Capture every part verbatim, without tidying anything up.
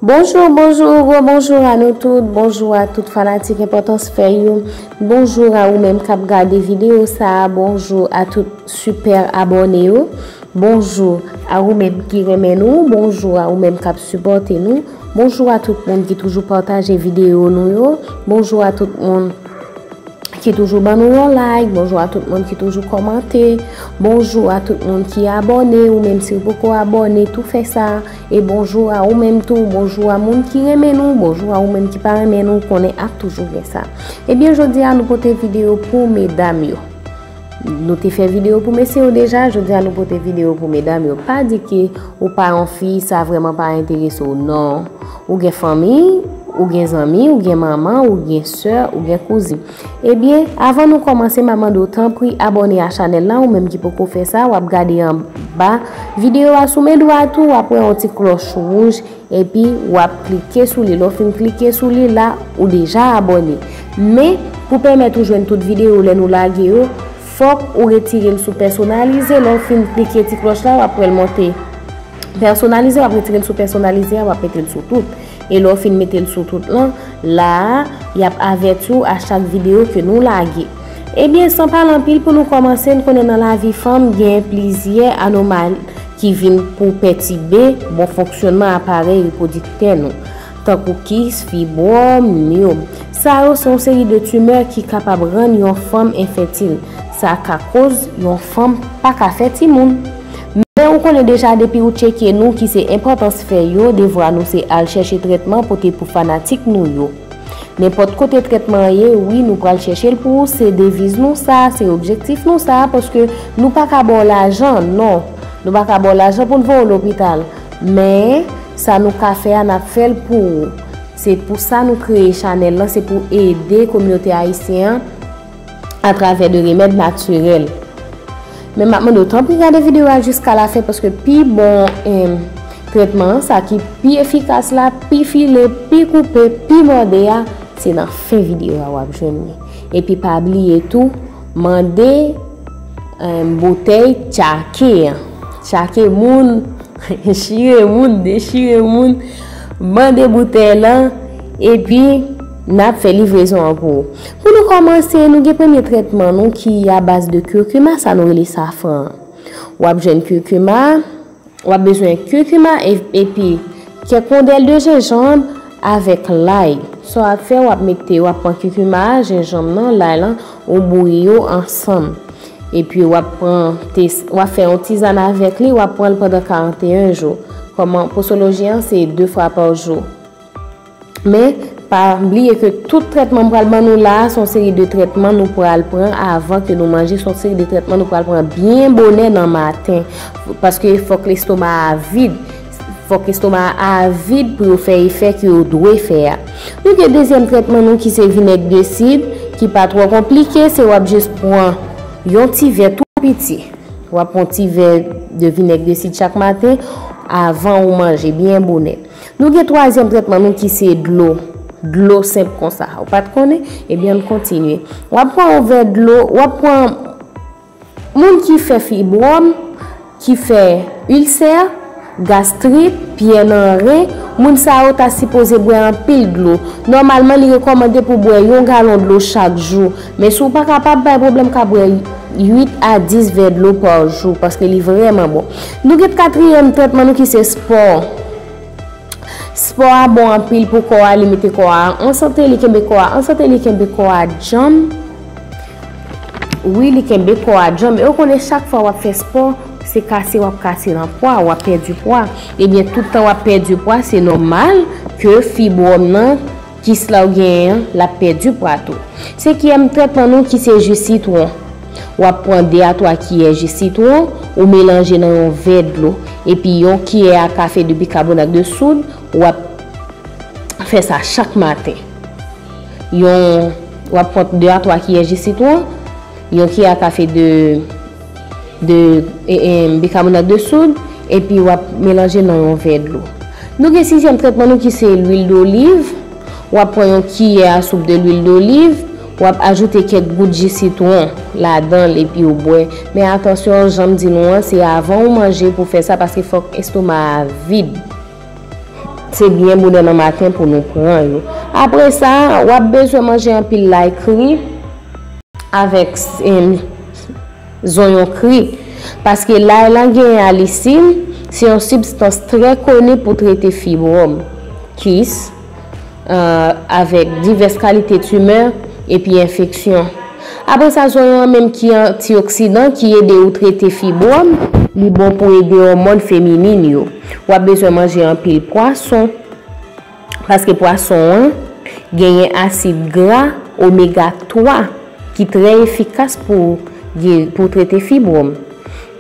Bonjou, bonjou, gwo bonjou a nou tout. Bonjou a tout fanatik Enpòtans Fèy yo. Bonjou a ou menm k ap gade videyo sa a. Bonjou a tout sipè abòne yo. Bonjou a ou menm ki renmen nou. Bonjou a ou menm k ap sipòte nou. Bonjou a tout moun ki toujou pataje videyo nou yo. Bonjou a tout moun ki toujou ban nou yon like. Bonjou a tout moun ki toujou kòmante. Bonjou a tout moun ki abòne. Ou menm si w poko abòne, tou fè sa. E bonjou a ou menm tou. Bonjou a moun ki renmen nou. Bonjou a ou menm ki pa renmen nou. Konnen ap toujou gen sa. Ebyen, jodi a nou pote videyo pou medam yo. Nou te fè videyo pou mesye yo deja. Jodi a nou pote videyo pou medam yo. Pa di ke ou pa yon fi, sa vrèman pa enterese w, non. Ou gen fanmi, ou gen zanmi, ou gen manman, ou gen sè, ou gen kouzin. Ebyen, avan nou kòmanse, m ap mande w tanpri abòne a chanèl la, ou menm ki poko fè sa, w ap gade anba videyo a sou men dwat ou, w ap wè yon ti klòch wouj, epi w ap klike sou li. Lè w fin klike sou li la, ou deja abòne. Men, pou pèmèt ou jwenn tout videyo lè nou lage yo, fòk ou retire l sou pèsonalize. Lè w fin klike ti klòch la, w ap wè l monte. Pèsonalize, w ap retire l sou pèsonalize a, w ap mete l sou tout. E lè w fin mete l sou tout lan, la a, y ap avèti w a chak videyo ke nou lage. Ebyen, san pale anpil, pou nou kòmanse, n konnen nan lavi fanm, gen plizyè anomali ki vin pou pètibe bon fonksyònman aparèy repwodiktè nou, tankou kis, fibwòm, myom. Sa yo se yon seri de timè ki kapab rann yon fanm enfètil. Sa ka koz yon fanm pa ka fè timoun. Men ou konnen deja, depi ou tcheke nou ki se Enpòtans Fèy yo, devwa nou se al chèche trètman pote pou fanatik nou yo. Nenpòt kote trètman an ye, wi, nou pral chèche l pou ou, se deviz nou sa, se objektif nou sa, paske nou pa ka ba w lajan, non. Nou pa ka ba w lajan pou n voye w lopital. Men, sa nou ka fè a, n ap fè l pou ou. Se pou sa nou kreye chanèl lan, se pou ede kominote ayisyen an atravè de remèd natirèl. Men m ap mande w tanpri gade videyo a jiska lafen, paske pi bon, em, trètman an, sa ki pi efikas la, pi file, pi koupe, pi mòde a, se nan fen videyo a w ap jwenn li. Epi pa bliye tou, mande, em, boutèy tchake an. Tchake moun, chire moun, dechire moun, mande boutèy lan, epi n ap fè livrezon an pou ou. Pou nou kòmanse, nou gen premye trètman nou ki a baz de curcuma, sa nou rele safran an. W ap jwenn curcuma, w ap bezwen curcuma e-, epi kèk wondèl de jenjanm avèk lay. Sa w ap fè, w ap mete, w ap pran curcuma a, jenjanm nan, lay lan, ou bouyi yo ansanm. Epi w ap pran, w ap fè yon tizàn avèk li, w ap pran l pandan karanteyen jou. Kòman, posoloji an, se de fwa pa jou. Men, pa bliye ke tout trètman m pral ban nou la a, se yon seri de trètman nou pral pran avan ke nou manje, se yon seri de trètman nou pral pran byen bonè nan maten, paske fòk lestoma a vid, fòk lestoma a vid pou yo fè efè ke yo dwe fè a. Nou gen dezyèm trètman nou ki se vinèg de sid, ki pa twò konplike, se w ap jis pran yon ti vè tou piti. W ap pran yon ti vè de vinèg de sid chak maten, avan ou manje, byen bonè. Nou gen twazyèm trètman nou ki se dlo. Dlo senp konsa. Ou pa t konnen? Ebyen, ann kontinye. W ap pran yon vè dlo, w ap pran moun ki fè fibwòm, ki fè ilsè, gastrit, pyè nan ren, moun sa yo ta sipoze bwè anpil dlo. Nòmalman, li rekòmande pou bwè yon galon dlo chak jou. Men si w pa kapab, pa gen pwoblèm, ka bwè uit a dis vè dlo pa jou, paske li vrèman bon. Nou gen katriyèm trètman nou ki se spò. Spò a bon anpil pou kò a, li mete kò a an sante, li kenbe kò a an sante, li kenbe kò a djanm. Wi, li kenbe kò a djanm. E w konnen chak fwa w ap fè spò, se kase w ap kase nan pwa, w ap pèdi pwa. Ebyen, tout tan w ap pèdi pwa, se nòmal ke fibwòm nan, kis la w genyen an, l ap pèdi pwa tou. Senkyèm trètman nou ki se ji sitwon. W ap pran de a twa kiyè ji sitwon, ou melanje nan yon vè dlo, epi yon kiyè a kafe de bikabonat de soud, w ap fè sa chak maten. Yon, w ap pran de a twa kiyè ji sitwon, yon kiyè a kafe de, de, e, e, bikabonat de soud, epi w ap melanje nan yon vè dlo. Nou gen sizyèm trètman nou ki se lwil doliv. W ap pran yon kiyè a soup de lwil doliv, w ap ajoute kèk gout ji sitwon ladan l epi w bwè. Men atansyon, jan m di nou an, se avan ou manje pou fè sa, paske fòk estoma a vid. Se byen bonè nan maten pou nou pran yo. Apre sa, w ap bezwen manje anpil lay kri avèk, em, zonyon kri. Paske lay lan genyen alisin, se yon sibstans trè koni pou trete fibwòm, kis, eh, avèk divès kalite timè epi enfeksyon. Apre sa, zonyon an menm ki antioksidan ki ede ou trete fibwòm, li bon pou ede òmòn feminin yo. W ap bezwen manje anpil pwason, paske pwason an genyen asid gra omega twa ki trè efikas pou, pou trete fibwòm.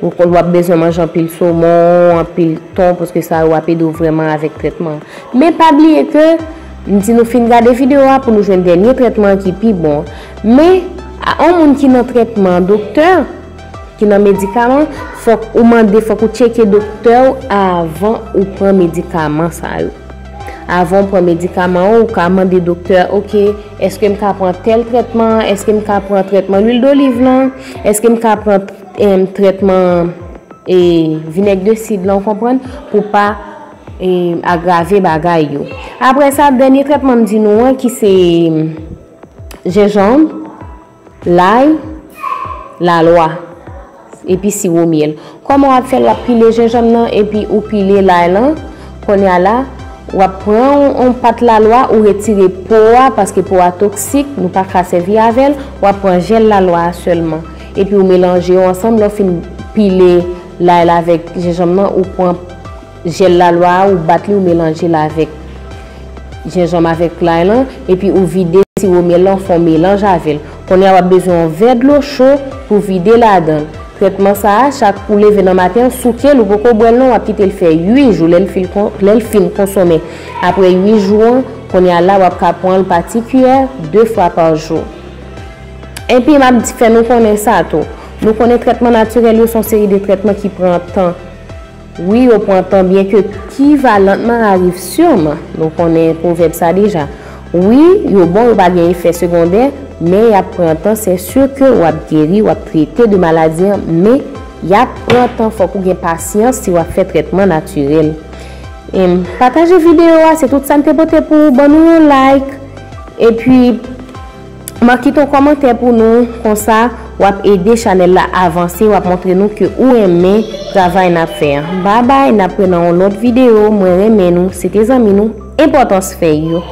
Ou konn w ap bezwen manje anpil somon, anpil ton, paske sa yo ap ede w vrèman avèk trètman an. Men pa bliye ke m di nou fin gade videyo a pou nou jwenn dènye trètman an ki pi bon. Men, a yon moun ki nan trètman doktè, ki nan medikaman, fòk ou mande, fòk ou tcheke doktè w avan ou pran medikaman sa yo. Avan ou pran medikaman ou, ou ka mande doktè, ok, èske m ka pran tèl trètman? Èske m ka pran trètman lwil doliv lan? Èske m ka pran, em, trètman, e, vinèg de sid lan, ou konprann? Pou pa, e, agrave bagay yo. Apre sa, dènye trètman m di nou an, ki se, em, jenjanm, lay, lalwa, epi siwo myèl. Kòman w ap fè l? W ap pile jenjanm nan epi ou pile lay lan. Kounye a la, w ap pran yon, yon pat lalwa, ou retire po a, paske po a toksik, nou pa ka sèvi avè l. W ap pran jèl lalwa a sèlman. Epi ou melanje yo ansanm, lè w fin pile lay la avèk jenjanm nan, ou pran jèl lalwa a, ou bat li, ou melanje l avèk jenjanm avèk lay lan, epi ou vide siwo myèl lan, fè yon melanj avè l. Kounye a w ap bezwen yon vè dlo cho pou vide ladan l. Trètman sa a, chak ou leve nan maten an, souke l, ou poko bwè l non, w ap kite l fè uit jou, lè l fin kon-, lè l fin konsonmen. Apre uit jou an, kounye a la, w ap ka pran l pa ti kiyè, de fwa pa jou. Epi m ap di, fè nou konnen sa tou. Nou konnen trètman natirèl yo se yon seri de trètman ki pran tan. Wi, yo pran tan, byenke ki va lantman arive siman. Nou konnen pwovèb sa deja. Wi, yo bon, yo pa gen efè segondè, men y ap pran tan, se si ke w ap geri, w ap trete de maladi an, men y ap pran tan, fòk ou gen pasyans si w ap fè trètman natirèl. Em, pataje videyo a, se tout sa m te pote pou ou, ban nou yon like, epi m ap kite yon kòmantè pou nou, konsa w ap ede chanèl la avanse, w ap montre nou ke ou renmen travay n ap fè an. Babay, n ap wè nan yon lòt videyo, mwen renmen nou, se te zanmi nou, Enpòtans Fèy yo.